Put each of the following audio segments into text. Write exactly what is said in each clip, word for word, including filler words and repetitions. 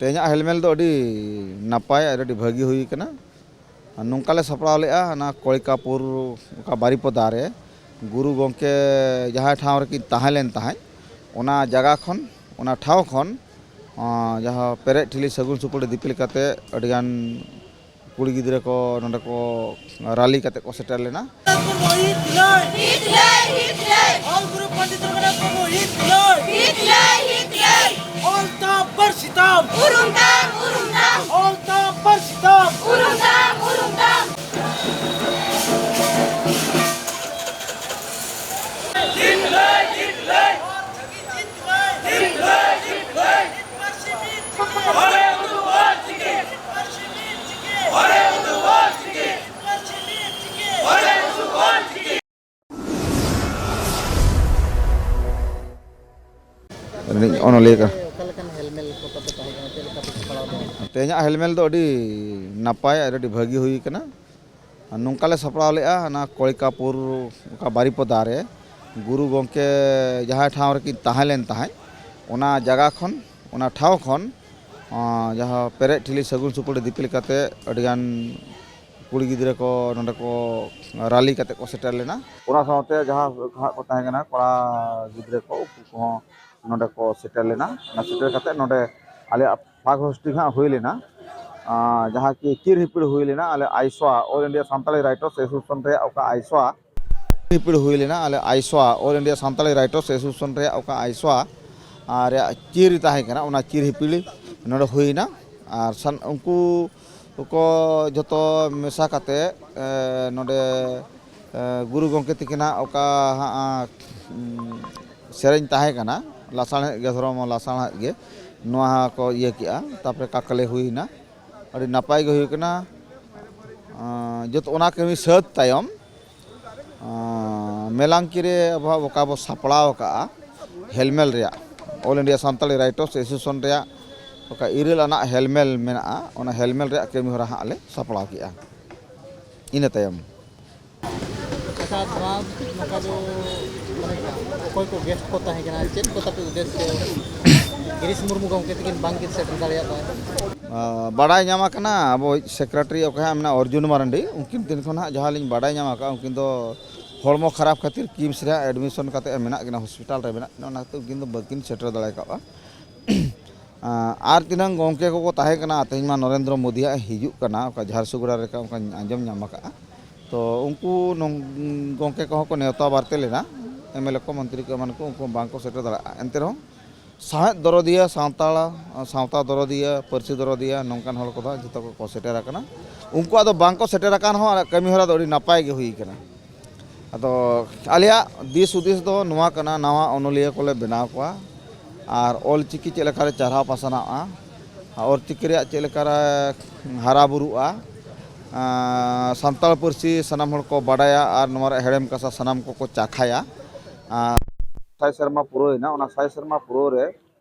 ᱛᱮᱦᱮᱧᱟᱜ ᱦᱮᱞᱢᱮᱞ ᱫᱚ ᱟᱹᱰᱤ ᱱᱟᱯᱟᱭ ᱟᱨ ᱟᱹᱰᱤ ᱵᱷᱟᱹᱜᱤ ᱦᱩᱭ ᱠᱟᱱᱟ᱾ ᱱᱚᱝᱠᱟ ᱞᱮ ᱥᱟᱯᱲᱟᱣ ᱞᱮᱫᱼᱟ, ᱚᱱᱟ ᱠᱚᱲᱤᱠᱟᱯᱩᱨ, ᱚᱠᱟ ᱵᱟᱨᱤᱯᱚᱫᱟ ᱨᱮ ᱜᱩᱨᱩ ᱜᱚᱢᱠᱮ ᱡᱟᱦᱟᱸ ᱴᱷᱟᱶ ᱨᱮᱠᱤᱱ ᱛᱟᱦᱮᱸ ᱞᱮᱱ ᱛᱟᱦᱮᱸᱫ, ᱚᱱᱟ ᱡᱟᱭᱜᱟ ᱠᱷᱚᱱ, ᱚᱱᱟ ᱴᱷᱟᱶ ᱠᱷᱚᱱ, ᱟᱸ, ᱡᱟᱦᱟᱸ ᱯᱮᱨᱮᱡ ᱴᱷᱤᱞᱤ ᱥᱟᱹᱜᱩᱱ ᱥᱩᱯᱟᱹᱲᱤ ᱫᱤᱯᱤᱞ ᱠᱟᱛᱮ ᱟᱹᱰᱤᱜᱟᱱ ᱠᱩᱲᱤ ᱜᱤᱫᱽᱨᱟᱹ ᱠᱚ ᱱᱚᱰᱮ ᱠᱚ ᱨᱟᱞᱤ ᱠᱟᱛᱮ ᱠᱚ ᱥᱮᱴᱮᱨ ᱞᱮᱱᱟ᱾ ᱢᱩᱨᱢᱩ ᱦᱤᱛ ᱞᱟᱹᱭ᱾ ᱦᱤᱛ ᱞᱟᱹᱭ, ᱦᱤᱛ ᱞᱟᱹᱭ᱾ ᱚᱞ ᱜᱩᱨᱩ ᱯᱚᱱᱰᱤᱛ ᱨᱚᱜᱷᱩᱱᱟᱛᱷ ᱢᱩᱨᱢᱩ ᱦᱤᱛ ᱞᱟᱹᱭ᱾ ᱦᱤᱛ ᱞᱟᱹᱭ, ᱦᱤᱛ ᱞᱟᱹᱭ᱾ ᱚᱞ ᱛᱟᱢ ᱯᱟᱹᱨᱥᱤ ᱛᱟᱢ᱾ ᱩᱨᱩᱢ ᱛᱟᱢ, ᱩᱨᱩᱢ ᱛᱟᱢ᱾ ᱚᱞ ᱛᱟᱢ ᱯᱟᱹᱨᱥᱤ ᱛᱟᱢ᱾ ᱩᱨᱩᱢ ᱛᱟᱢ, ᱩᱨᱩᱢ ᱛᱟᱢ᱾ ᱦᱤᱛ ᱞᱟᱹᱭ, ᱦᱤᱛ ᱞᱟᱹᱭ᱾ ᱦᱤᱛ ᱞᱟᱹᱭ, ᱦᱤᱛ ᱞᱟᱹᱭ᱾ ᱦᱚᱲᱮ ᱩᱫᱩᱜ ᱚᱞ ᱪᱤᱠᱤ᱾ ᱦᱚᱲᱮ ᱩᱫᱩᱜ ᱚᱞ ᱪᱤᱠᱤ᱾ ᱦᱚᱲᱮ ᱩᱫᱩᱜ ᱚᱞ ᱪᱤᱠᱤ᱾ ᱨᱤᱱᱤᱡ ᱚᱱᱚᱞᱤᱭᱟᱹ ᱠᱟᱱᱟ᱾ ᱚᱠᱟ ᱞᱮᱠᱟᱱ ᱦᱮᱞᱢᱮᱞ ᱠᱚ ᱛᱟᱯᱮ ᱛᱟᱦᱮᱸ ᱠᱟᱱᱟ? ᱪᱮᱫ ᱞᱮᱠᱟ ᱯᱮ ᱥᱟᱯᱲᱟᱣ ᱞᱮᱫᱟ? ᱛᱮᱦᱮᱧᱟᱜ ᱦᱮᱞᱢᱮᱞ ᱫᱚ ᱟᱹᱰᱤ ᱱᱟᱯᱟᱭ ᱟᱨ ᱟᱹᱰᱤ ᱵᱷᱟᱹᱜᱤ ᱦᱩᱭ ᱠᱟᱱᱟ᱾ ᱱᱚᱝᱠᱟ ᱞᱮ ᱥᱟᱯᱲᱟᱣ ᱞᱮᱫᱼᱟ, ᱚᱱᱟ ᱠᱚᱲᱤᱠᱟᱯᱩᱨ, ᱚᱠᱟ ᱵᱟᱨᱤᱯᱚᱫᱟ ᱨᱮ ᱜᱩᱨᱩ ᱜᱚᱢᱠᱮ ᱡᱟᱦᱟᱸ ᱴᱷᱟᱶ ᱨᱮᱠᱤᱱ ᱛᱟᱦᱮᱸ ᱞᱮᱱ ᱛᱟᱦᱮᱸᱫ, ᱚᱱᱟ ᱡᱟᱭᱜᱟ ᱠᱷᱚᱱ, ᱚᱱᱟ ᱴᱷᱟᱶ ᱠᱷᱚᱱ, ᱟᱸ, ᱡᱟᱦᱟᱸ ᱯᱮᱨᱮᱡ ᱴᱷᱤᱞᱤ ᱥᱟᱹᱜᱩᱱ ᱥᱩᱯᱟᱹᱲᱤ ᱫᱤᱯᱤᱞ ᱠᱟᱛᱮ ᱟᱹᱰᱤᱜᱟᱱ ᱠᱩᱲᱤ ᱜᱤᱫᱽᱨᱟᱹ ᱠᱚ ᱱᱚᱰᱮ ᱠᱚ ᱨᱟᱞᱤ ᱠᱟᱛᱮ ᱠᱚ ᱥᱮᱴᱮᱨ ᱞᱮᱱᱟ᱾ ᱚᱱᱟ ᱥᱟᱶᱛᱮ ᱡᱟᱦᱟᱸ ᱦᱟᱸᱜ ᱠᱚ ᱛᱟᱦᱮᱸ ᱠᱟᱱᱟ ᱠᱚᱲᱟ ᱜᱤᱫᱽᱨᱟᱹ ᱠᱚ, ᱩᱱᱠᱩ ᱠᱚᱦᱚᱸ ᱱᱚᱰᱮ ᱠᱚ ᱥᱮᱴᱮᱨ ᱞᱮᱱᱟ᱾ ᱚᱱᱟ ᱥᱮᱴᱮᱨ ᱠᱟᱛᱮ ᱱᱚᱰᱮ ᱟᱞᱮᱭᱟᱜ ᱯᱷᱟᱜᱽ ᱦᱳᱥᱴᱤᱝ ᱦᱟᱸᱜ ᱦᱩᱭ ᱞᱮᱱᱟ, ᱟᱸ, ᱡᱟᱦᱟᱸ ᱠᱤ ᱪᱤᱨ ᱦᱤᱯᱤᱲ ᱦᱩᱭ ᱞᱮᱱᱟ ᱟᱞᱮ ᱟᱭᱥᱳᱣᱟ, All India Santali Writers Association ᱨᱮᱭᱟᱜ ᱚᱠᱟ ᱟᱭᱥᱳᱣᱟ, ᱦᱤᱯᱤᱲ ᱦᱩᱭ ᱞᱮᱱᱟ ᱟᱞᱮ ᱟᱭᱥᱳᱣᱟ, All India Santali Writers Association ᱨᱮᱭᱟᱜ ᱚᱠᱟ ᱟᱭᱥᱳᱣᱟ, ᱟᱸ, ᱨᱮᱭᱟᱜ ᱪᱤᱨ ᱛᱟᱦᱮᱸ ᱠᱟᱱᱟ, ᱚᱱᱟ ᱪᱤᱨ ᱦᱤᱯᱤᱲ ᱱᱚᱰᱮ ᱦᱩᱭᱱᱟ᱾ ᱟᱨ ᱥᱟᱱ-, ᱩᱱᱠᱩ ᱠᱚ ᱡᱷᱚᱛᱚ ᱢᱮᱥᱟ ᱠᱟᱛᱮ, ᱮ, ᱱᱚᱰᱮ, ᱮ, ᱜᱩᱨᱩ ᱜᱚᱢᱠᱮ ᱛᱤᱠᱤᱱᱟᱜ ᱚᱠᱟ ᱦᱟᱸᱜ, ᱩᱸ, ᱥᱮᱨᱮᱧ ᱛᱟᱦᱮᱸ ᱠᱟᱱᱟ, ᱞᱟᱥᱟᱬᱦᱮᱫ ᱜᱮ, ᱫᱷᱚᱨᱚᱢ ᱞᱟᱥᱟᱬᱦᱮᱫ ᱜᱮ, ᱱᱚᱣᱟ ᱠᱚ ᱤᱭᱟᱹ ᱠᱮᱜᱼᱟ᱾ ᱛᱟᱯᱚᱨᱮ ᱠᱟᱠᱞᱮ ᱦᱩᱭᱱᱟ, ᱟᱹᱰᱤ ᱱᱟᱯᱟᱭ ᱜᱮ ᱦᱩᱭ ᱠᱟᱱᱟ᱾ ᱟᱸ, ᱡᱚᱛᱚ ᱚᱱᱟ ᱠᱟᱹᱢᱤ ᱥᱟᱹᱛ ᱛᱟᱭᱚᱢ, ᱟᱸ, ᱢᱮᱞᱟᱝᱠᱤ ᱨᱮ ᱟᱵᱚᱣᱟᱜ ᱚᱠᱟ ᱵᱚ ᱥᱟᱯᱲᱟᱣ ᱟᱠᱟᱜᱼᱟ ᱦᱮᱞᱢᱮᱞ ᱨᱮᱭᱟᱜ, All India Santali Writers Association ᱨᱮᱭᱟᱜ ᱚᱠᱟ ᱤᱨᱟᱹᱞ ᱟᱱᱟᱜ ᱦᱮᱞᱢᱮᱞ ᱢᱮᱱᱟᱜᱼᱟ, ᱚᱱᱟ ᱦᱮᱞᱢᱮᱞ ᱨᱮᱭᱟᱜ ᱠᱟᱹᱢᱤ ᱦᱚᱨᱟ ᱦᱟᱸᱜ ᱞᱮ ᱥᱟᱯᱲᱟᱣ ᱠᱮᱜᱼᱟ᱾ ᱤᱱᱟᱹ ᱛᱟᱭᱚᱢ ᱟᱪᱪᱷᱟ, ᱱᱚᱣᱟ ᱱᱚᱝᱠᱟ ᱫᱚ ᱢᱟᱱᱮ ᱚᱠᱚᱭ ᱠᱚ ᱜᱮᱥᱴ ᱠᱚ ᱛᱟᱦᱮᱸ ᱠᱟᱱᱟ, ᱪᱮᱫ ᱠᱚ ᱛᱟᱯᱮ ᱩᱫᱽᱫᱮᱥᱥᱚ? ᱜᱤᱨᱤᱥ ᱢᱩᱨᱢᱩ ᱜᱚᱢᱠᱮ ᱛᱟᱹᱠᱤᱱ ᱵᱟᱝᱠᱤᱱ ᱥᱮᱴᱮᱨ ᱫᱟᱲᱮᱭᱟᱫᱟ᱾ ᱟᱸ, ᱵᱟᱰᱟᱭ ᱧᱟᱢ ᱟᱠᱟᱱᱟ, ᱟᱵᱚᱭᱤᱡ ᱥᱮᱠᱨᱮᱴᱟᱨᱤ ᱚᱠᱚᱭ ᱦᱟᱸᱜ ᱢᱮᱱᱟᱜᱼᱟ, ᱚᱨᱡᱩᱱ ᱢᱟᱨᱟᱱᱰᱤ, ᱩᱱᱠᱤᱱ ᱴᱷᱮᱱ ᱠᱷᱚᱱ ᱦᱟᱸᱜ ᱡᱟᱦᱟᱸ ᱞᱤᱧ ᱵᱟᱰᱟᱭ ᱧᱟᱢ ᱟᱠᱟᱫᱼᱟ, ᱩᱱᱠᱤᱱ ᱫᱚ ᱦᱚᱲᱢᱚ ᱠᱷᱟᱨᱟᱯ ᱠᱷᱟᱹᱛᱤᱨ ᱠᱤᱢᱥ ᱨᱮ ᱦᱟᱸᱜ ᱮᱰᱢᱤᱥᱚᱱ ᱠᱟᱛᱮ ᱢᱮᱱᱟᱜ ᱠᱤᱱᱟ, ᱦᱚᱥᱯᱤᱴᱟᱞ ᱨᱮ ᱢᱮᱱᱟᱜ ᱠᱤᱱᱟ, ᱚᱱᱟ ᱠᱷᱟᱹᱛᱤᱨ ᱩᱱᱠᱤᱱ ᱫᱚ ᱵᱟᱹᱠᱤᱱ ᱥᱮᱴᱮᱨ ᱫᱟᱲᱮ ᱠᱟᱣᱟ᱾ ᱟᱸ, ᱟᱨ ᱛᱤᱱᱟᱹᱝ ᱜᱚᱢᱠᱮ ᱠᱚᱠᱚ ᱛᱟᱦᱮᱸ ᱠᱟᱱᱟ, ᱛᱮᱦᱮᱧ ᱢᱟ ᱱᱚᱨᱮᱱᱫᱨᱚ ᱢᱳᱫᱤ ᱦᱟᱸᱜ ᱦᱤᱡᱩᱜ ᱠᱟᱱᱟ, ᱚᱠᱟ ᱡᱷᱟᱨᱥᱩᱜᱩᱲᱟ ᱨᱮ ᱚᱱᱠᱟᱧ ᱟᱸᱡᱚᱢ ᱧᱟᱢ ᱟᱠᱟᱫᱼᱟ᱾ ᱛᱚ ᱩᱱᱠᱩ ᱱᱚᱝ-, ᱜᱚᱢᱠᱮ ᱠᱚᱦᱚᱸ ᱠᱚ ᱱᱮᱣᱛᱟ ᱵᱟᱨᱛᱮ ᱞᱮᱱᱟ, ᱮᱢ ᱮᱞ ᱮ ᱠᱚ, ᱢᱚᱱᱛᱨᱤ ᱠᱚ, ᱮᱢᱟᱱ ᱠᱚ, ᱩᱱᱠᱩ ᱵᱟᱝ ᱠᱚ ᱥᱮᱴᱮᱨ ᱫᱟᱲᱮᱭᱟᱜᱼᱟ᱾ ᱮᱱᱛᱮ ᱨᱮᱦᱚᱸ ᱥᱟᱶᱦᱮᱫ ᱫᱚᱨᱚᱫᱤᱭᱟᱹ, ᱥᱟᱱᱛᱟᱲ, ᱥᱟᱶᱛᱟ ᱫᱚᱨᱚᱫᱤᱭᱟᱹ, ᱯᱟᱹᱨᱥᱤ ᱫᱚᱨᱚᱫᱤᱭᱟᱹ, ᱱᱚᱝᱠᱟᱱ ᱦᱚᱲ ᱠᱚᱫᱚ ᱦᱟᱸᱜ ᱡᱚᱛᱚ ᱠᱚᱠᱚ ᱥᱮᱴᱮᱨ ᱟᱠᱟᱱᱟ᱾ ᱩᱱᱠᱩᱣᱟᱜ ᱫᱚ ᱵᱟᱝ ᱠᱚ ᱥᱮᱴᱮᱨ ᱟᱠᱟᱱ ᱨᱮᱦᱚᱸ ᱟᱞᱮᱭᱟᱜ ᱠᱟᱹᱢᱤ ᱦᱚᱨᱟ ᱫᱚ ᱟᱹᱰᱤ ᱱᱟᱯᱟᱭ ᱜᱮ ᱦᱩᱭ ᱟᱠᱟᱱᱟ᱾ ᱟᱫᱚ ᱟᱞᱮᱭᱟᱜ ᱫᱤᱥ ᱦᱩᱫᱤᱥ ᱫᱚ ᱱᱚᱣᱟ ᱠᱟᱱᱟ, ᱱᱟᱣᱟ ᱚᱱᱚᱞᱤᱭᱟᱹ ᱠᱚᱞᱮ ᱵᱮᱱᱟᱣ ᱠᱚᱣᱟ ᱟᱨ ᱚᱞ ᱪᱤᱠᱤ ᱪᱮᱫ ᱞᱮᱠᱟᱨᱮ ᱪᱟᱨᱦᱟᱣ ᱯᱟᱥᱱᱟᱜᱼᱟ, ᱚᱞ ᱪᱤᱠᱤ ᱨᱮᱭᱟᱜ ᱪᱮᱫ ᱞᱮᱠᱟᱨᱮ ᱦᱟᱨᱟ ᱵᱩᱨᱩᱜᱼᱟ, ᱟᱨ ᱥᱟᱱᱛᱟᱲ ᱯᱟᱹᱨᱥᱤ ᱥᱟᱱᱟᱢ ᱦᱚᱲ ᱠᱚ ᱵᱟᱰᱟᱭᱟ ᱟᱨ ᱱᱚᱣᱟ ᱨᱮᱭᱟᱜ ᱦᱮᱲᱮᱢ ᱠᱟᱥᱟ ᱥᱟᱱᱟᱢ ᱠᱚᱠᱚ ᱪᱟᱠᱷᱟᱭᱟ᱾ ᱟᱨ ᱥᱟᱭ ᱥᱮᱨᱢᱟ ᱯᱩᱨᱟᱹᱣᱮᱱᱟ, ᱚᱱᱟ ᱥᱟᱭ ᱥᱮᱨᱢᱟ ᱯᱩᱨᱟᱹᱣ ᱨᱮ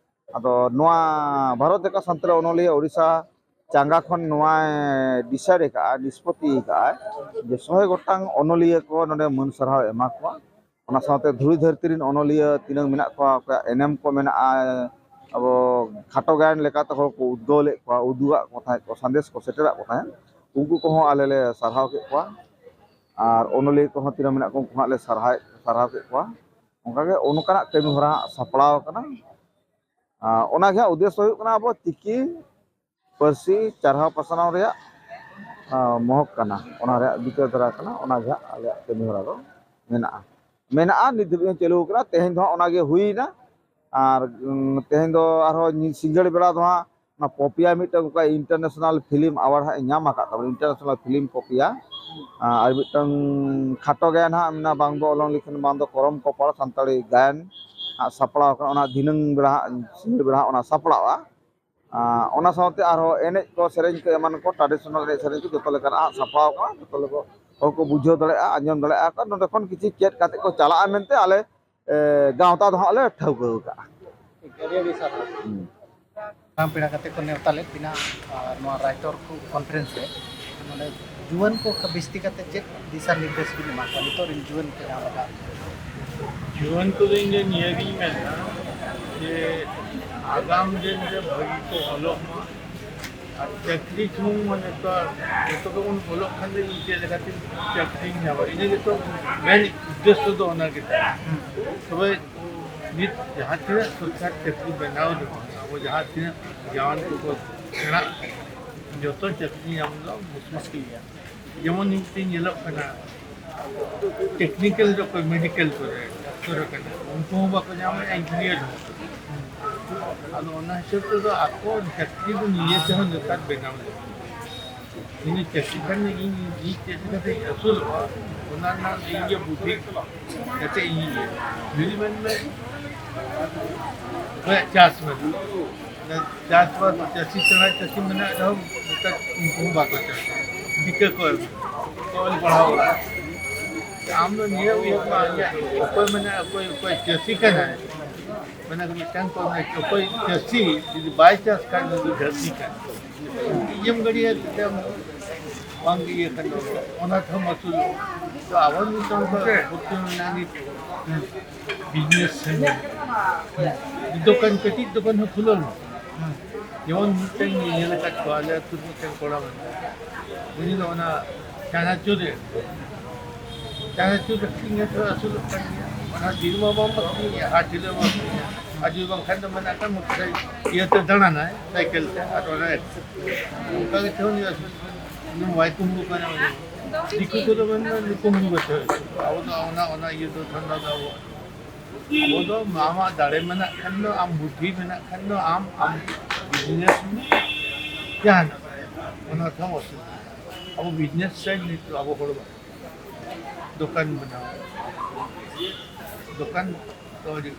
ᱟᱫᱚ ᱱᱚᱣᱟ ᱵᱷᱟᱨᱚᱛ ᱡᱟᱠᱟᱛ ᱥᱟᱱᱛᱟᱲᱤ ᱚᱱᱚᱞᱤᱭᱟᱹ ᱳᱰᱤᱥᱟ ᱪᱟᱸᱜᱟ ᱠᱷᱚᱱ ᱱᱚᱣᱟᱭ decide ᱟᱠᱟᱫᱼᱟ, ᱱᱤᱥᱯᱚᱛᱤ ᱟᱠᱟᱫᱼᱟᱟᱭ ᱡᱮ ᱥᱚᱭ ᱜᱚᱴᱟᱝ ᱚᱱᱚᱞᱤᱭᱟᱹ ᱠᱚ ᱱᱚᱰᱮ ᱢᱟᱹᱱ ᱥᱟᱨᱦᱟᱣ ᱮᱢᱟ ᱠᱚᱣᱟ᱾ ᱚᱱᱟ ᱥᱟᱶᱛᱮ ᱫᱷᱩᱲᱤ ᱫᱷᱟᱹᱨᱛᱤ ᱨᱮᱱ ᱚᱱᱚᱞᱤᱭᱟᱹ ᱛᱤᱱᱟᱹᱝ ᱢᱮᱱᱟᱜ ᱠᱚᱣᱟ, ᱚᱠᱚᱭᱟᱜ ᱮᱱᱮᱢ ᱠᱚ ᱢᱮᱱᱟᱜᱼᱟ, ᱟᱵᱚ ᱠᱷᱟᱴᱚ ᱜᱟᱭᱟᱱ ᱞᱮᱠᱟᱛᱮ ᱦᱚᱲ ᱠᱚ ᱩᱫᱽᱜᱟᱹᱣ ᱞᱮᱫ ᱠᱚᱣᱟ, ᱩᱫᱩᱜᱟᱜ ᱠᱚ ᱛᱟᱦᱮᱸᱫ ᱠᱚ, ᱥᱟᱸᱫᱮᱥ ᱠᱚ ᱥᱮᱴᱮᱨᱟᱜ ᱠᱚ ᱛᱟᱦᱮᱸᱫ, ᱩᱱᱠᱩ ᱠᱚᱦᱚᱸ ᱟᱞᱮ ᱞᱮ ᱥᱟᱨᱦᱟᱣ ᱠᱮᱫ ᱠᱚᱣᱟ᱾ ᱟᱨ ᱚᱱᱚᱞᱤᱭᱟᱹ ᱠᱚᱦᱚᱸ ᱛᱤᱱᱟᱹᱜ ᱢᱮᱱᱟᱜ ᱠᱚᱣᱟ, ᱩᱱᱠᱩ ᱦᱚᱸ ᱞᱮ ᱥᱟᱨᱦᱟᱣᱮᱫ, ᱥᱟᱨᱦᱟᱣ ᱠᱮᱫ ᱠᱚᱣᱟ᱾ ᱚᱱᱠᱟᱜᱮ ᱚᱱᱠᱟᱱᱟᱜ ᱠᱟᱹᱢᱤ ᱦᱚᱨᱟ ᱦᱟᱸᱜ ᱥᱟᱯᱲᱟᱣ ᱟᱠᱟᱱᱟ᱾ ᱟᱨ ᱚᱱᱟᱜᱮ ᱦᱟᱸᱜ ᱩᱫᱽᱫᱮᱥᱥᱚ ᱦᱩᱭᱩᱜ ᱠᱟᱱᱟ, ᱟᱵᱚ ᱪᱤᱠᱤ ᱯᱟᱹᱨᱥᱤ ᱪᱟᱨᱦᱟᱣ ᱯᱟᱥᱱᱟᱣ ᱨᱮᱭᱟᱜ, ᱟᱸ, ᱢᱚᱦᱚᱠ ᱠᱟᱱᱟ, ᱚᱱᱟ ᱨᱮᱭᱟᱜ ᱵᱤᱪᱟᱹᱨ ᱫᱷᱟᱨᱟ ᱠᱟᱱᱟ, ᱚᱱᱟ ᱜᱮ ᱦᱟᱸᱜ ᱟᱞᱮᱭᱟᱜ ᱠᱟᱹᱢᱤ ᱦᱚᱨᱟ ᱫᱚ ᱢᱮᱱᱟᱜᱼᱟ᱾ ᱢᱮᱱᱟᱜᱼᱟ, ᱱᱤᱛ ᱫᱷᱟᱹᱵᱤᱡ ᱦᱚᱸ ᱪᱟᱹᱞᱩ ᱟᱠᱟᱱᱟ᱾ ᱛᱮᱦᱮᱧ ᱫᱚ ᱦᱟᱸᱜ ᱚᱱᱟ ᱜᱮ ᱦᱩᱭᱱᱟ᱾ ᱟᱨ, ᱩᱸ, ᱛᱮᱦᱮᱧ ᱫᱚ ᱟᱨᱦᱚᱸ ᱧᱤ-, ᱥᱤᱸᱜᱟᱹᱲ ᱵᱮᱲᱟ ᱫᱚ ᱦᱟᱸᱜ ᱚᱱᱟ ᱯᱚᱯᱤᱭᱟ ᱢᱤᱫᱴᱟᱝ ᱚᱱᱠᱟ international film award ᱦᱟᱸᱜ ᱮ ᱧᱟᱢ ᱟᱠᱟᱫ ᱛᱟᱵᱚᱱᱟ, international film ᱯᱚᱯᱤᱭᱟ᱾ ᱟᱨ ᱢᱤᱫᱴᱟᱝ ᱠᱷᱟᱴᱚ ᱜᱟᱭᱟᱱ ᱦᱟᱸᱜ ᱢᱮᱱᱟᱜᱼᱟ, ᱵᱟᱝ ᱫᱚ ᱚᱞᱚᱝ ᱞᱤᱠᱷᱚᱱ, ᱵᱟᱝ ᱫᱚ ᱠᱚᱨᱚᱢ ᱠᱚᱯᱟᱲ, ᱥᱟᱱᱛᱟᱲᱤ ᱜᱟᱭᱟᱱ ᱦᱟᱸᱜ ᱥᱟᱯᱲᱟᱣ ᱟᱠᱟᱱᱟ᱾ ᱚᱱᱟ ᱫᱷᱤᱱᱟᱹᱝ ᱵᱮᱲᱟ ᱦᱟᱸᱜ, ᱥᱤᱸᱜᱟᱹᱲ ᱵᱮᱲᱟ ᱦᱟᱸᱜ ᱚᱱᱟ ᱥᱟᱯᱲᱟᱜᱼᱟ᱾ ᱟᱨ ᱚᱱᱟ ᱥᱟᱶᱛᱮ ᱟᱨᱦᱚᱸ ᱮᱱᱮᱡ ᱠᱚ, ᱥᱮᱨᱮᱧ ᱠᱚ, ᱮᱢᱟᱱ ᱠᱚ, traditional ᱮᱱᱮᱡ ᱥᱮᱨᱮᱧ ᱠᱚ ᱡᱚᱛᱚ ᱞᱮᱠᱟᱱᱟᱜ ᱦᱟᱸᱜ ᱥᱟᱯᱲᱟᱣ ᱟᱠᱟᱱᱟ᱾ ᱡᱚᱛᱚ ᱞᱮᱠᱟ ᱦᱚᱲ ᱠᱚ ᱵᱩᱡᱷᱟᱹᱣ ᱫᱟᱲᱮᱭᱟᱜᱼᱟ, ᱟᱸᱡᱚᱢ ᱫᱟᱲᱮᱭᱟᱜᱼᱟ ᱠᱚ᱾ ᱱᱚᱸᱰᱮ ᱠᱷᱚᱱ ᱠᱤᱪᱷᱩ ᱪᱮᱫ ᱠᱟᱛᱮ ᱠᱚ ᱪᱟᱞᱟᱜᱼᱟ ᱢᱮᱱᱛᱮ ᱟᱞᱮ, ᱮ, ᱜᱟᱶᱛᱟ ᱫᱚ ᱦᱟᱸᱜ ᱞᱮ ᱴᱷᱟᱹᱣᱠᱟᱹ ᱟᱠᱟᱫᱼᱟ᱾ ᱟᱹᱰᱤ ᱟᱹᱰᱤ ᱥᱟᱨᱦᱟᱣ᱾ ᱦᱩᱸ᱾ ᱢᱟᱨᱟᱝ ᱯᱮᱲᱟ ᱠᱟᱛᱮ ᱠᱚ ᱱᱮᱣᱛᱟ ᱞᱮᱫ ᱵᱤᱱᱟ, ᱟᱨ ᱱᱚᱣᱟ ᱨᱟᱭᱛᱚᱨ ᱠᱚ conference ᱨᱮ ᱱᱚᱰᱮ ᱡᱩᱣᱟᱹᱱ ᱠᱚ ᱵᱤᱥᱛᱤ ᱠᱟᱛᱮ ᱪᱮᱫ ᱫᱤᱥᱟ ᱱᱤᱨᱫᱮᱥ ᱵᱤᱱ ᱮᱢᱟ ᱠᱚᱣᱟ ᱱᱤᱛᱚᱜ ᱨᱮᱱ ᱡᱩᱣᱟᱹᱱ ᱠᱚ ᱡᱟᱦᱟᱸ ᱞᱮᱠᱟ? ᱡᱩᱣᱟᱹᱱ ᱠᱚᱫᱚ ᱤᱧ ᱫᱚ ᱱᱤᱭᱟᱹ ᱜᱤᱧ ᱢᱮᱱᱟ ᱡᱮ ᱟᱜᱟᱢ ᱫᱤᱱ ᱨᱮ ᱵᱷᱟᱹᱜᱤ ᱠᱚ ᱚᱞᱚᱜ ᱢᱟ᱾ ᱟᱨ ᱪᱟᱹᱠᱨᱤ ᱥᱩᱢᱩᱝ ᱢᱟ ᱱᱤᱛᱚᱜ ᱡᱚᱛᱚ ᱜᱮᱵᱚᱱ ᱚᱞᱚᱜ ᱠᱷᱟᱱ ᱫᱚ ᱤᱧ ᱪᱮᱫ ᱞᱮᱠᱟᱛᱮ ᱪᱟᱹᱠᱨᱤᱧ ᱧᱟᱢᱟ, ᱤᱱᱟᱹ ᱜᱮᱛᱚ ᱢᱮᱱ ᱩᱫᱽᱫᱮᱥᱥᱚ ᱫᱚ ᱚᱱᱟ ᱜᱮ ᱠᱟᱱᱟ᱾ ᱛᱚᱵᱮ ᱱᱤᱛ ᱡᱟᱦᱟᱸ ᱛᱤᱱᱟᱹᱜ ᱥᱚᱨᱠᱟᱨ ᱪᱟᱹᱠᱨᱤ ᱵᱮᱱᱟᱣ ᱨᱮᱦᱚᱸ ᱟᱵᱚ ᱡᱟᱦᱟᱸ ᱛᱤᱱᱟᱹᱜ ᱡᱟᱣᱟᱱ ᱠᱚᱠᱚ ᱥᱮᱬᱟᱜ ᱠᱟᱱᱟ, ᱡᱚᱛᱚ ᱪᱟᱹᱠᱨᱤ ᱧᱟᱢ ᱫᱚ ᱢᱩᱥᱠᱤᱞ ᱜᱮᱭᱟ᱾ ᱡᱮᱢᱚᱱ ᱱᱤᱛ ᱧᱮᱞᱚᱜ ᱠᱟᱱᱟ, ᱴᱮᱠᱱᱤᱠᱮᱞ ᱨᱮ ᱚᱠᱚᱭ ᱢᱮᱰᱤᱠᱮᱞ ᱠᱚᱨᱮ ᱰᱟᱠᱛᱚᱨ ᱠᱟᱱᱟ, ᱩᱱᱠᱩ ᱦᱚᱸ ᱵᱟᱠᱚ ᱧᱟᱢᱟ, ᱤᱧᱡᱤᱱᱤᱭᱟᱨ ᱦᱚᱸ᱾ ᱟᱫᱚ ᱚᱱᱟ ᱦᱤᱥᱟᱹᱵ ᱛᱮᱫᱚ ᱟᱠᱚ ᱪᱟᱹᱠᱨᱤ ᱫᱚ ᱱᱤᱡᱮ ᱛᱮᱦᱚᱸ ᱱᱮᱛᱟᱨ ᱵᱮᱱᱟᱣ ᱞᱟᱹᱠᱛᱤ᱾ ᱤᱧ ᱪᱟᱹᱠᱨᱤ ᱠᱷᱟᱱ ᱤᱧ, ᱤᱧ ᱪᱮᱫ ᱞᱮᱠᱟᱛᱮᱧ ᱟᱹᱥᱩᱞᱚᱜᱼᱟ, ᱚᱱᱟ ᱨᱮᱱᱟᱜ ᱤᱧ ᱜᱮ ᱵᱩᱫᱷᱤ ᱡᱟᱛᱮ ᱤᱧ ᱤᱭᱟᱹ᱾ ᱡᱩᱫᱤ ᱢᱮᱱ ᱢᱮ ᱚᱠᱚᱭᱟᱜ ᱪᱟᱥ ᱢᱮᱱᱟᱜᱼᱟ, ᱪᱟᱥᱵᱟᱥ, ᱪᱟᱹᱥᱤ ᱥᱮᱬᱟ ᱪᱟᱹᱥᱤ ᱢᱮᱱᱟᱜ ᱨᱮᱦᱚᱸ ᱱᱮᱛᱟᱨ ᱩᱱᱠᱩ ᱦᱚᱸ ᱵᱟᱠᱚ ᱪᱟᱥᱟ, ᱴᱤᱠᱟᱹ ᱠᱚ ᱮᱢ, ᱚᱞ ᱯᱟᱲᱦᱟᱣ ᱚᱲᱟᱜ᱾ ᱟᱢ ᱫᱚ ᱱᱤᱭᱟᱹ ᱩᱭᱦᱟᱹᱨ ᱢᱟ, ᱤᱧᱟᱹᱜ ᱚᱠᱚᱭ ᱢᱮᱱᱟ, ᱚᱠᱚᱭ, ᱚᱠᱚᱭ ᱪᱟᱹᱥᱤ ᱠᱟᱱᱟᱭ, ᱢᱮᱱᱟ ᱠᱚ ᱢᱤᱫᱴᱟᱝ ᱠᱚ ᱢᱮᱱᱟ, ᱚᱠᱚᱭ ᱪᱟᱹᱥᱤ ᱡᱩᱫᱤ ᱵᱟᱭ ᱪᱟᱥ ᱠᱷᱟᱱ, ᱩᱱᱤ ᱫᱚ ᱪᱟᱹᱥᱤ ᱠᱟᱱ᱾ ᱤᱭᱟᱹᱢ ᱜᱟᱹᱰᱤᱭᱟ ᱛᱮᱢ ᱵᱟᱝ ᱤᱭᱟᱹ ᱠᱟᱱᱟ, ᱚᱱᱟ ᱛᱮᱦᱚᱸ ᱟᱹᱥᱩᱞᱚᱜᱼᱟ᱾ ᱛᱚ ᱟᱵᱚ ᱱᱤᱛᱚᱝ ᱫᱚ ᱵᱷᱚᱨᱛᱤ ᱢᱮᱱᱟᱜ ᱱᱤᱛ ᱵᱤᱡᱽᱱᱮᱥ ᱥᱮᱱ᱾ ᱫᱚᱠᱟᱱ, ᱠᱟᱹᱴᱤᱡ ᱫᱚᱠᱟᱱ ᱦᱚᱸ ᱠᱷᱩᱞᱟᱹᱣ ᱢᱮ᱾ ᱡᱮᱢᱚᱱ ᱢᱤᱫᱴᱮᱱ ᱧᱮᱞ ᱟᱠᱟᱫ ᱠᱚᱣᱟ, ᱟᱞᱮ ᱟᱹᱛᱩ ᱨᱮ ᱢᱤᱫᱴᱮᱱ ᱠᱚᱲᱟ ᱢᱮᱱᱟᱭᱟ, ᱩᱱᱤ ᱫᱚ ᱚᱱᱟ ᱪᱟᱱᱟᱪᱩᱨ ᱨᱮ, ᱪᱟᱱᱟᱪᱩᱨ ᱟᱹᱠᱷᱨᱤᱧ ᱠᱟᱛᱮ ᱟᱹᱥᱩᱞᱚᱜ ᱠᱟᱱ ᱜᱮᱭᱟ᱾ ᱚᱱᱟ ᱫᱤᱱ ᱢᱟ ᱵᱟᱢ ᱟᱹᱠᱷᱨᱤᱧᱟ, ᱦᱟᱴ ᱦᱤᱞᱳᱜ ᱮᱢ ᱟᱹᱠᱷᱨᱤᱧᱟ, ᱟᱨ ᱡᱩᱫᱤ ᱵᱟᱝᱠᱷᱟᱱ ᱫᱚ ᱢᱮᱱᱟᱜ ᱠᱷᱟᱱ ᱢᱚᱴᱚᱨ ᱥᱟᱭᱠᱮᱞ ᱤᱭᱟᱹᱛᱮ ᱫᱟᱬᱟᱱᱟᱭ, ᱥᱟᱭᱠᱮᱞ ᱛᱮ, ᱟᱨ ᱚᱱᱟ ᱚᱱᱠᱟ ᱜᱮ ᱛᱮᱦᱚᱸ ᱩᱱᱤ ᱟᱹᱥᱩᱞ, ᱩᱱᱤ ᱵᱟᱭ ᱠᱩᱢᱵᱽᱲᱩ ᱠᱟᱱᱟ᱾ ᱩᱱᱤ ᱫᱤᱠᱩ ᱠᱚᱫᱚ ᱢᱮᱱ ᱢᱮ, ᱩᱱᱤ ᱠᱩᱢᱵᱽᱲᱩ ᱠᱟᱛᱮ ᱟᱹᱥᱩᱞ ᱠᱚᱣᱟ᱾ ᱟᱵᱚ ᱫᱚ ᱚᱱᱟ, ᱚᱱᱟ ᱤᱭᱟᱹ ᱫᱚ ᱫᱷᱟᱱᱫᱟ ᱫᱚ ᱟᱵᱚ, ᱟᱵᱚ ᱫᱚ ᱟᱢᱟᱜ ᱫᱟᱲᱮ ᱢᱮᱱᱟᱜ ᱠᱷᱟᱱ ᱫᱚ, ᱟᱢ ᱵᱩᱫᱽᱫᱷᱤ ᱢᱮᱱᱟᱜ ᱠᱷᱟᱱ ᱫᱚ, ᱟᱢ, ᱟᱢ ᱵᱤᱡᱽᱱᱮᱥ ᱢᱮ, ᱡᱟᱦᱟᱱᱟᱜ, ᱚᱱᱟ ᱛᱮᱦᱚᱸ ᱟᱹᱥᱩᱞ᱾ ᱟᱵᱚ ᱵᱤᱡᱽᱱᱮᱥ ᱥᱟᱭᱤᱰ ᱱᱤᱛᱚᱜ ᱟᱵᱚ ᱦᱚᱲ ᱵᱟᱝ᱾ ᱫᱚᱠᱟᱱ ᱵᱮᱱᱟᱣ, ᱫᱚᱠᱟᱱ ᱫᱚ ᱟᱹᱰᱤ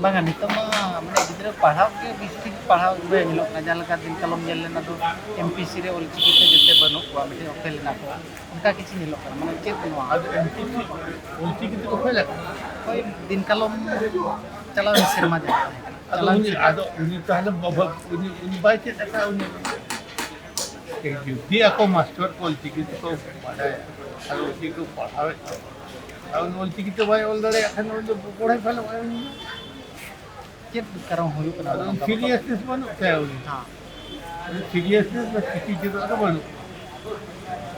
ᱵᱟᱝᱟ, ᱱᱤᱛᱚᱜ ᱢᱟ ᱢᱟᱱᱮ ᱜᱤᱫᱽᱨᱟᱹ ᱯᱟᱲᱦᱟᱣ ᱜᱮ ᱵᱮᱥᱤ ᱯᱟᱲᱦᱟᱣ ᱜᱮ ᱧᱮᱞᱚᱜ ᱠᱟᱱᱟ᱾ ᱡᱟᱦᱟᱸ ᱞᱮᱠᱟ ᱫᱤᱱ ᱠᱟᱞᱚᱢ ᱧᱮᱞ ᱞᱮᱱᱟ ᱫᱚ, ᱮᱢ ᱯᱤ ᱥᱤ ᱨᱮ ᱚᱞᱪᱤᱠᱤ ᱛᱮ ᱡᱮᱛᱮ ᱵᱟᱹᱱᱩᱜ ᱠᱚᱣᱟ, ᱢᱤᱫᱴᱮᱱ ᱚᱠᱚᱭ ᱞᱮᱱᱟ ᱠᱚ, ᱚᱱᱠᱟ ᱠᱤᱪᱷᱩ ᱧᱮᱞᱚᱜ ᱠᱟᱱᱟ᱾ ᱢᱟᱱᱮ ᱪᱮᱫ ᱱᱚᱣᱟ? ᱟᱫᱚ ᱮᱢ ᱯᱤ ᱥᱤ, ᱚᱞᱪᱤᱠᱤ ᱛᱮ ᱚᱠᱚᱭ ᱞᱮᱠᱟ? ᱦᱳᱭ, ᱫᱤᱱ ᱠᱟᱞᱚᱢ ᱪᱟᱞᱟᱣᱮᱱ ᱥᱮᱨᱢᱟ ᱡᱟᱦᱟᱸ ᱛᱟᱦᱮᱸ ᱠᱟᱱᱟ᱾ ᱟᱫᱚ ᱪᱟᱞᱟᱣᱮᱱ ᱩᱱᱤ, ᱥᱮᱨᱢᱟ᱾ ᱟᱫᱚ ᱩᱱᱤ ᱛᱟᱦᱞᱮ ᱵᱟᱵᱟ, ᱩᱱᱤ, ᱩᱱᱤ ᱵᱟᱭ ᱪᱮᱫ ᱟᱠᱟᱫ, ᱩᱱᱤ ᱡᱩᱫᱤ ᱟᱠᱚ ᱢᱟᱥᱴᱟᱨ ᱠᱚ ᱚᱞᱪᱤᱠᱤ ᱛᱮᱠᱚ ᱵᱟᱰᱟᱭᱟ, ᱟᱨ ᱚᱞᱪᱤᱠᱤ ᱠᱚ ᱯᱟᱲᱦᱟᱣᱮᱫ ᱠᱚᱣᱟ, ᱟᱨ ᱩᱱᱤ ᱚᱞᱪᱤᱠᱤ ᱛᱮ ᱵᱟᱭ ᱚᱞ ᱫᱟᱲᱮᱭᱟᱜ ᱠᱷᱟᱱ, ᱩᱱᱤ ᱫᱚ ᱯᱚᱲᱦᱚᱱ ᱯᱷᱮᱞ ᱚᱠᱚᱭ ᱩᱱᱤ ᱫᱚ? ᱪᱮᱫ ᱠᱟᱨᱚᱱ ᱦᱩᱭᱩᱜ ᱠᱟᱱᱟ? ᱟᱫᱚ ᱱᱚᱝᱠᱟ ᱥᱤᱨᱤᱭᱟᱥᱱᱮᱥ ᱵᱟᱹᱱᱩᱜ ᱛᱟᱭᱟ ᱩᱱᱤ᱾ ᱦᱮᱸ᱾ ᱥᱤᱨᱤᱭᱟᱥᱱᱮᱥ ᱫᱚ ᱪᱤᱠᱤ ᱪᱮᱫᱟᱜ ᱫᱚ ᱵᱟᱹᱱᱩᱜ᱾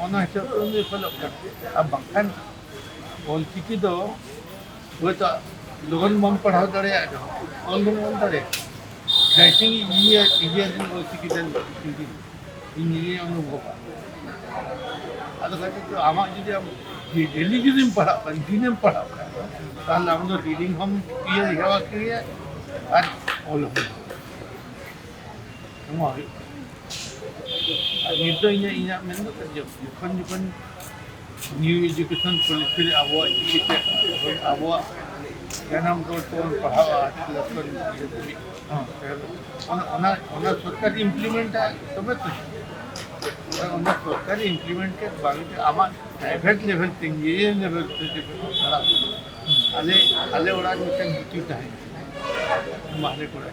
ᱚᱱᱟ ᱦᱤᱥᱟᱹᱵ ᱛᱮ ᱩᱱᱤ ᱯᱷᱮᱞᱚᱜ ᱠᱟᱱᱟ᱾ ᱟᱨ ᱵᱟᱝᱠᱷᱟᱱ ᱚᱞ ᱪᱤᱠᱤ ᱫᱚ ᱦᱳᱭᱛᱳ ᱞᱚᱜᱚᱱ ᱵᱟᱢ ᱯᱟᱲᱦᱟᱣ ᱫᱟᱲᱮᱭᱟᱜ ᱨᱮᱦᱚᱸ, ᱚᱞ ᱫᱚᱢ ᱚᱞ ᱫᱟᱲᱮᱭᱟᱜᱼᱟ᱾ ᱨᱟᱭᱴᱤᱝ ᱤᱧ ᱤᱭᱟᱹ ᱤᱭᱟᱹ ᱨᱮᱱ ᱚᱞ ᱪᱤᱠᱤ ᱨᱮᱱ ᱦᱤᱱᱫᱤ ᱤᱧ ᱱᱤᱭᱟᱹ ᱚᱱᱩᱵᱷᱚᱵᱟ᱾ ᱟᱫᱚ ᱠᱷᱟᱹᱛᱤᱨ ᱛᱮ ᱟᱢᱟᱜ ᱡᱩᱫᱤ ᱟᱢ ᱰᱮᱞᱤ ᱡᱩᱫᱤᱢ ᱯᱟᱲᱦᱟᱜ ᱠᱷᱟᱱ, ᱫᱤᱱᱮᱢ ᱯᱟᱲᱦᱟᱜ ᱠᱷᱟᱱ, ᱛᱟᱦᱞᱮ ᱟᱢ ᱫᱚ ᱨᱤᱰᱤᱝ ᱦᱚᱸᱢ ᱤᱭᱟᱹ ᱦᱮᱣᱟ ᱠᱮᱭᱟ ᱟᱨ ᱚᱞ ᱦᱚᱸ᱾ ᱱᱚᱣᱟ ᱦᱩᱭᱩᱜ ᱠᱟᱱᱟ᱾ ᱟᱨ ᱱᱤᱛ ᱫᱚ ᱤᱧᱟᱹᱜ, ᱤᱧᱟᱹᱜ ᱢᱮᱱ ᱫᱚ ᱡᱚ-, ᱡᱚᱠᱷᱚᱱ, ᱡᱚᱠᱷᱚᱱ ᱱᱤᱭᱩ ᱮᱡᱩᱠᱮᱥᱚᱱ ᱯᱚᱞᱤᱥᱤ ᱨᱮ ᱟᱵᱚᱣᱟᱜ ᱪᱤᱠᱤᱛᱮ ᱟᱵᱚᱣᱟᱜ ᱡᱟᱱᱟᱢ ᱨᱚᱲ ᱛᱮᱵᱚᱱ ᱯᱟᱲᱦᱟᱣᱟ, ᱞᱮᱠᱷᱚᱱ ᱤᱭᱟᱹ ᱫᱷᱟᱹᱵᱤᱡ᱾ ᱦᱮᱸ᱾ ᱚᱱᱟ, ᱚᱱᱟ, ᱚᱱᱟ ᱥᱚᱨᱠᱟᱨ ᱤᱢᱯᱞᱤᱢᱮᱱᱴᱟ ᱛᱚᱵᱮ ᱛᱚ᱾ ᱚᱱᱟ ᱥᱚᱨᱠᱟᱨ ᱤᱢᱯᱞᱤᱢᱮᱱᱴ ᱵᱟᱝ ᱛᱮ ᱟᱢᱟᱜ ᱯᱨᱟᱭᱵᱷᱮᱴ ᱞᱮᱵᱮᱞ ᱛᱮ, ᱱᱤᱡᱮ ᱞᱮᱵᱮᱞ ᱛᱮ ᱡᱮ ᱠᱚ ᱪᱟᱞᱟᱜ ᱠᱟᱱᱟ᱾ ᱟᱞᱮ, ᱟᱞᱮ ᱚᱲᱟᱜ ᱨᱮ ᱢᱤᱫᱴᱮᱱ ᱜᱩᱛᱤ ᱛᱟᱦᱮᱸ ᱠᱟᱱᱟ, ᱢᱟᱦᱞᱮ ᱠᱚᱲᱟ,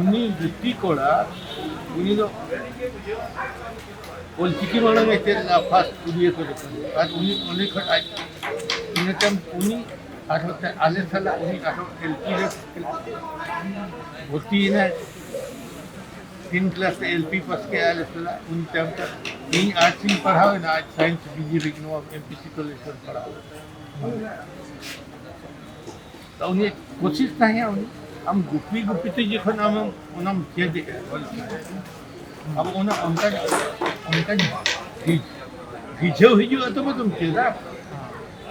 ᱩᱱᱤ ᱜᱩᱛᱤ ᱠᱚᱲᱟ, ᱩᱱᱤ ᱫᱚ ᱚᱞᱪᱤᱠᱤ ᱢᱟᱲᱟᱝ ᱮ ᱪᱮᱫ ᱞᱮᱫᱟ ᱯᱷᱟᱥᱴ ᱩᱲᱤᱭᱟᱹ ᱠᱚ ᱡᱚᱠᱷᱚᱱ, ᱟᱨ ᱩᱱᱤ ᱚᱸᱰᱮ ᱠᱷᱚᱱ ᱟᱡ ᱤᱱᱟᱹ ᱛᱟᱭᱚᱢ ᱩᱱᱤ ᱟᱨᱦᱚᱸ ᱛᱮ-, ᱟᱞᱮ ᱥᱟᱞᱟᱜ ᱩᱱᱤ ᱟᱨᱦᱚᱸ ᱮᱞ ᱯᱤ ᱨᱮ ᱵᱷᱚᱨᱛᱤᱭᱮᱱᱟᱭ᱾ ᱛᱤᱱ ᱠᱞᱟᱥ ᱛᱮ ᱮᱞ ᱯᱤ ᱯᱟᱥ ᱠᱮᱜᱼᱟ ᱟᱞᱮ ᱥᱟᱞᱟᱜ, ᱩᱱ ᱛᱟᱭᱚᱢ ᱛᱮ ᱤᱧ ᱟᱨᱴᱥ ᱤᱧ ᱯᱟᱲᱦᱟᱣ ᱮᱱᱟ, ᱟᱡ ᱥᱟᱭᱮᱱᱥ ᱵᱤ ᱡᱮ ᱵᱤ ᱱᱚᱣᱟ ᱮᱢ ᱯᱤ ᱥᱤ ᱠᱚᱞᱮᱡᱽ ᱨᱮ ᱯᱟᱲᱦᱟᱣ᱾ ᱛᱚ ᱩᱱᱤ ᱠᱳᱥᱤᱥ ᱛᱟᱦᱮᱸ ᱩᱱᱤ, ᱟᱢ ᱜᱩᱯᱤ ᱜᱩᱯᱤ ᱛᱮ ᱡᱚᱠᱷᱚᱱ ᱟᱢᱮᱢ ᱚᱱᱟᱢ ᱪᱮᱫ ᱮᱫᱼᱟ, ᱟᱵᱚ ᱚᱱᱟ ᱚᱱᱠᱟ ᱚᱱᱠᱟ ᱨᱤᱡᱷᱟᱹᱣ ᱦᱤᱡᱩᱜᱼᱟ ᱛᱚᱵᱮ ᱛᱚᱢ ᱪᱮᱫᱟ᱾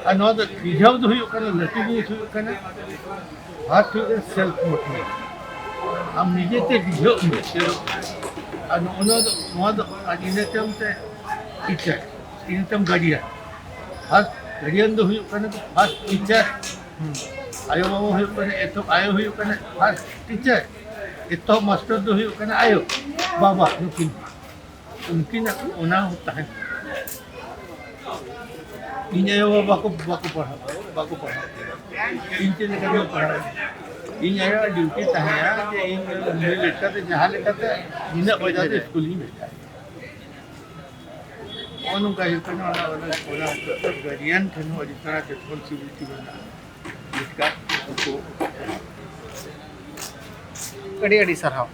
ᱟᱨ ᱱᱚᱣᱟ ᱫᱚ ᱨᱤᱡᱷᱟᱹᱣ ᱫᱚ ᱦᱩᱭᱩᱜ ᱠᱟᱱᱟ, ᱞᱟᱹᱴᱩ ᱡᱤᱱᱤᱥ ᱦᱩᱭᱩᱜ ᱠᱟᱱᱟ, ᱯᱷᱟᱥᱴ ᱦᱩᱭᱩᱜ ᱠᱟᱱᱟ ᱥᱮᱞᱯ ᱢᱳᱴᱤᱵᱷ᱾ ᱟᱢ ᱱᱤᱡᱮᱛᱮ ᱨᱤᱡᱷᱟᱹᱣ ᱢᱮ, ᱪᱮᱫᱚᱜ ᱢᱮ᱾ ᱟᱨ ᱱᱚᱜᱼᱚ ᱱᱚᱣᱟ ᱫᱚ, ᱱᱚᱣᱟ ᱫᱚ, ᱟᱨ ᱤᱱᱟᱹ ᱛᱟᱭᱚᱢ ᱛᱮ ᱴᱤᱪᱟᱨ, ᱤᱱᱟᱹ ᱛᱟᱭᱚᱢ ᱜᱟᱨᱰᱤᱭᱟᱱ᱾ ᱯᱷᱟᱥᱴ ᱜᱟᱨᱰᱤᱭᱟᱱ ᱫᱚ ᱦᱩᱭᱩᱜ ᱠᱟᱱᱟ ᱯᱷᱟᱥᱴ ᱴᱤᱪᱟᱨ᱾ ᱦᱩᱸ᱾ ᱟᱭᱳ ᱵᱟᱵᱟ ᱦᱩᱭᱩᱜ ᱠᱟᱱᱟ, ᱮᱛᱚᱦᱚᱵ ᱟᱭᱳ ᱦᱩᱭᱩᱜ ᱠᱟᱱᱟ ᱯᱷᱟᱥᱴ ᱴᱤᱪᱟᱨ, ᱮᱛᱚᱦᱚᱵ ᱢᱟᱥᱴᱟᱨ ᱫᱚ ᱦᱩᱭᱩᱜ ᱠᱟᱱᱟ ᱟᱭᱳ ᱵᱟᱵᱟ, ᱱᱩᱠᱤᱱ, ᱩᱱᱠᱤᱱᱟᱜ ᱚᱱᱟ ᱦᱚᱸ ᱛᱟᱦᱮᱸ ᱠᱟᱱᱟ᱾ ᱤᱧ ᱟᱭᱳ ᱵᱟᱵᱟ ᱵᱟᱠᱚ, ᱵᱟᱠᱚ ᱯᱟᱲᱦᱟᱣ, ᱵᱟᱠᱚ ᱯᱟᱲᱦᱟᱣ᱾ ᱤᱧ ᱪᱮᱫ ᱞᱮᱠᱟ ᱛᱤᱧ ᱯᱟᱲᱦᱟᱣ? ᱤᱧ ᱟᱭᱳᱣᱟᱜ ᱰᱤᱭᱩᱴᱤ ᱛᱟᱦᱮᱸᱭᱟ ᱡᱮ ᱤᱧ ᱩᱱᱤ ᱞᱮᱠᱟᱛᱮ ᱡᱟᱦᱟᱸ ᱞᱮᱠᱟᱛᱮ ᱱᱤᱱᱟᱹᱜ ᱵᱟᱡᱟᱣ ᱛᱮ ᱥᱠᱩᱞ ᱤᱧ ᱵᱷᱮᱡᱟᱭᱟ᱾ ᱱᱚᱜᱼᱚ ᱱᱚᱝᱠᱟ ᱦᱩᱭᱩᱜ ᱠᱟᱱᱟ᱾ ᱚᱱᱟ, ᱚᱱᱟ, ᱚᱱᱟ ᱜᱟᱨᱰᱤᱭᱟᱱ ᱴᱷᱮᱱ ᱦᱚᱸ ᱟᱹᱰᱤ ᱢᱟᱨᱟᱝ ᱨᱮᱥᱯᱚᱱᱥᱤᱵᱤᱞᱤᱴᱤ ᱢᱮᱱᱟᱜᱼᱟ᱾ ᱡᱮᱞᱮᱠᱟ ᱩᱱᱠᱩ ᱟᱹᱰᱤ ᱟᱹᱰᱤ ᱥᱟᱨᱦᱟᱣ᱾